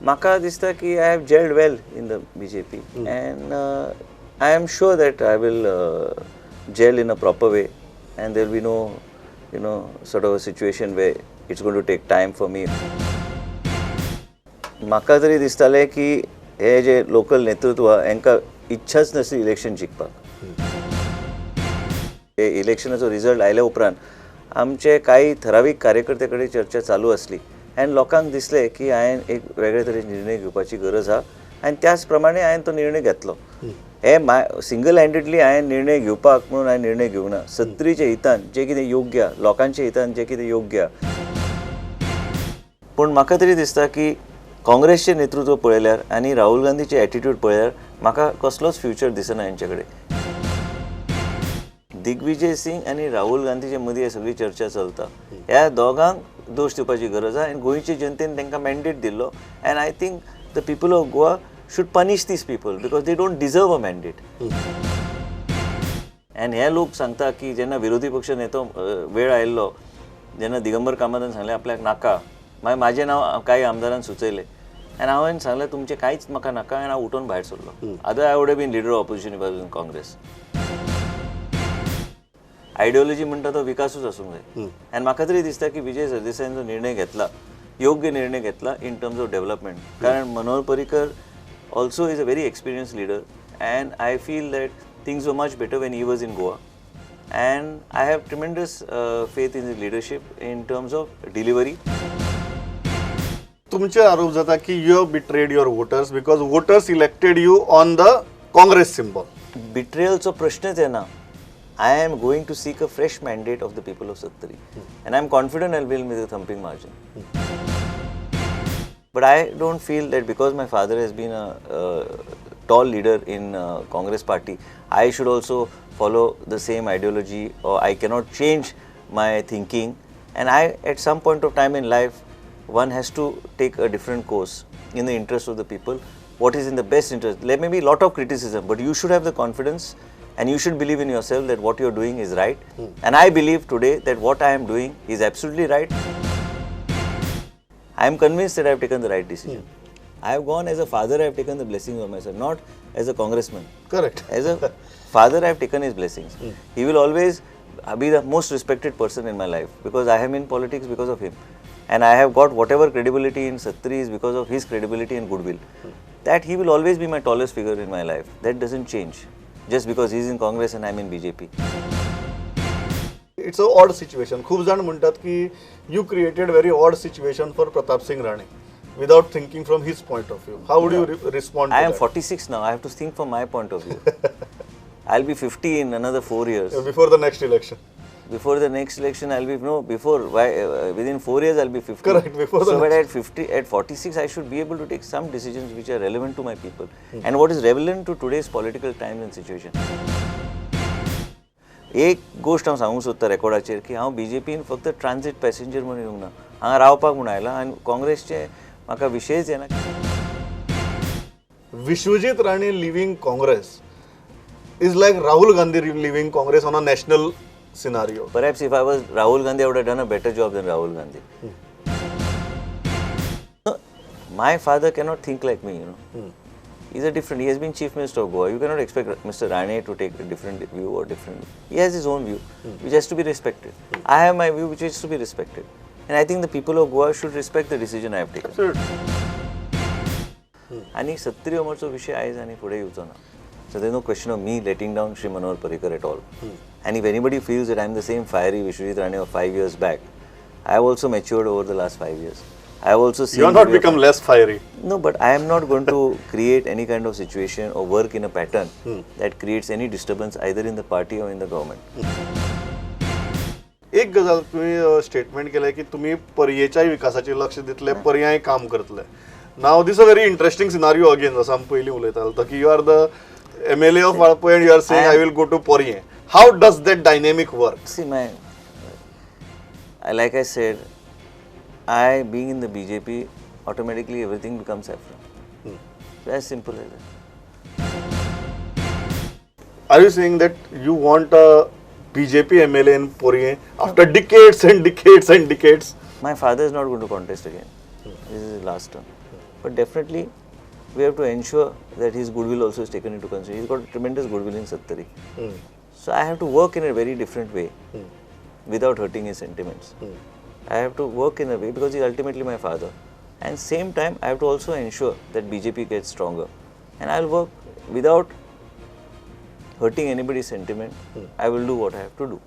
म्हाका दिसता की I have gelled well in the BJP and I am sure that I will gel in a proper way and there be no sort of a situation where it's going to take time for me. म्हाका तरी दिसतालें की हे जे local नेतृत्व आहा हेंकां इच्छाच नासली इलेक्शन जिखपाक. हे इलेक्शनाचो रिजल्ट आयल्या उपरांत आमचे कांय थरावीक कार्यकर्ते कडेन चर्चा चालू आसली आनी लोकांक दिसलें की हांवें एक वेगळे तरेचे निर्णय घेवपाची गरज आहा आनी त्याच प्रमाणे हांवें तो निर्णय घेतलो. हे सिंगल हँडेडली हांवें निर्णय घेवपाक म्हणून हांवें निर्णय घेवंक ना. सत्तरीच्या हितान जें कितें योग्य आहा, लोकांच्या हितान जें कितें योग्य आहा. पूण म्हाका तरी दिसता की काँग्रेसचें नेतृत्व पळयल्यार आनी राहुल गांधीचें एटिट्यूड पळयल्यार म्हाका कसलोच फ्युचर दिसना हेंचे कडेन. दिग्विजय सिंग आनी राहुल गांधीचे मदीं हे सगळी चर्चा चलता. ह्या दोगांक दोश दिवपाची गरज आहा आनी गोंयचे जनतेन तांकां मॅन्डेट दिल्लो and I think the people of Goa should punish these people because they don't deserve a mandate. आनी हे लोक सांगता की जेन्ना विरोधी पक्ष नेतो वेळ आयिल्लो जेन्ना दिगंबर कामतान सांगलें आपल्याक नाका, मागीर म्हाजें नांव कांय आमदारान सुचयलें आनी हांवें सांगलें तुमचें कांयच म्हाका नाका आनी हांव उठून भायर सरलो. Other I would have been leader of opposition if I was in Congress. Ideology म्हणटा तो विकासूच आसूंक जाय आनी म्हाका तरी दिसता की विजय सरदेसायान जो निर्णय घेतला योग्य निर्णय घेतला इन टर्म्स ऑफ डेव्हलपमेंट. कारण Manohar Parrikar also is a very experienced leader and I feel that things were much better when he was in Goa and I have tremendous faith in his leadership in terms of delivery. तुमचे आरोप जाता की you have betrayed your voters because voters elected you on the Congress symbol. बिट्रेयलचो प्रश्नच येना. I am going to seek a fresh mandate of the people of Sattari and I am confident I will with a thumping margin. But I don't feel that because my father has been a tall leader in Congress party, I should also follow the same ideology, or I cannot change my thinking. And I, at some point of time in life, one has to take a different course in the interest of the people. What is in the best interest? There may be a lot of criticism, but you should have the confidence and you should believe in yourself that what you are doing is right. And I believe today that what I am doing is absolutely right. I am convinced that I have taken the right decision. I have gone as a father, I have taken the blessings of myself, not as a congressman. Correct. As a father, I have taken his blessings. He will always be the most respected person in my life because I am in politics because of him. And I have got whatever credibility in Sattari is because of his credibility and goodwill. That he will always be my tallest figure in my life. That doesn't change just because he is in Congress and I am in BJP. It's a odd situation. खूप जाण म्हणटात की you created very odd situation for Pratap Singh Rane without thinking from his point of view. How would you respond? I am 46 now. I have to think from my point of view. I'll be 50 in another 4 years. Before the next election. Before the next election, I'll be, no, before, why, within 4 years, I'll be 50. Correct, before the So, but next. at 50, at 46, I should be able to take some decisions which are relevant to my people. And what is relevant to today's political times and situation. एक गोश्ट हांव सांगूंक सोदता रेकॉर्डाचेर की हांव बीजेपीन फक्त transit passenger म्हणून येवंक ना, हांगा रावपाक म्हूण आयला आनी काँग्रेसचे म्हाका विशयच येना. Vishwajit Rane leaving Congress is like Rahul Gandhi leaving Congress on a national scenario. Perhaps if I was Rahul Gandhi, I would have done a better job than Rahul Gandhi. No, my father cannot think like me, you know. He's a different, he has been Chief Minister of Goa. You cannot expect Mr. Rane to take a different view or different. He has his own view, which has to be respected. I have my view, which has to be respected. And I think the people of Goa should respect the decision I have taken. Absolutely. आनी सत्तरी अमरचो विशय आयज आनी फुडें येवचो ना. So there is no question of me letting down Shri Manohar Parrikar at all. And if anybody feels that I am the same fiery Vishwajit Rane of 5 years back, I have also matured over the last 5 years. I have also seen. You have not become less fiery. No, but I am not going to create any kind of situation or work in a pattern that creates any disturbance either in the party or in the government. एक गजाल तुम्ही statement केलें की तुम्ही पर्येच्या विकासाचेर लक्ष दितले, पर्याय काम करतले. Now this a very interesting scenario again, जसं आमी पयलीं उलयताले की you are the MLA of Valpoi and you are saying I will go to Poriem. How does that dynamic work? See, my, like I said, I being in the BJP, automatically everything becomes saffron. As simple as that. Are you saying that you want a BJP MLA in Poriem after decades and decades and decades? My father is not going to contest again. This is his last term. But definitely we have to ensure that his goodwill also is taken into consideration. He's got tremendous goodwill in Sattari. So I have to work in a very different way without hurting his sentiments. I have to work in a way because he's ultimately my father. And same time, I have to also ensure that BJP gets stronger. And I'll work without hurting anybody's sentiment. I will do what I have to do.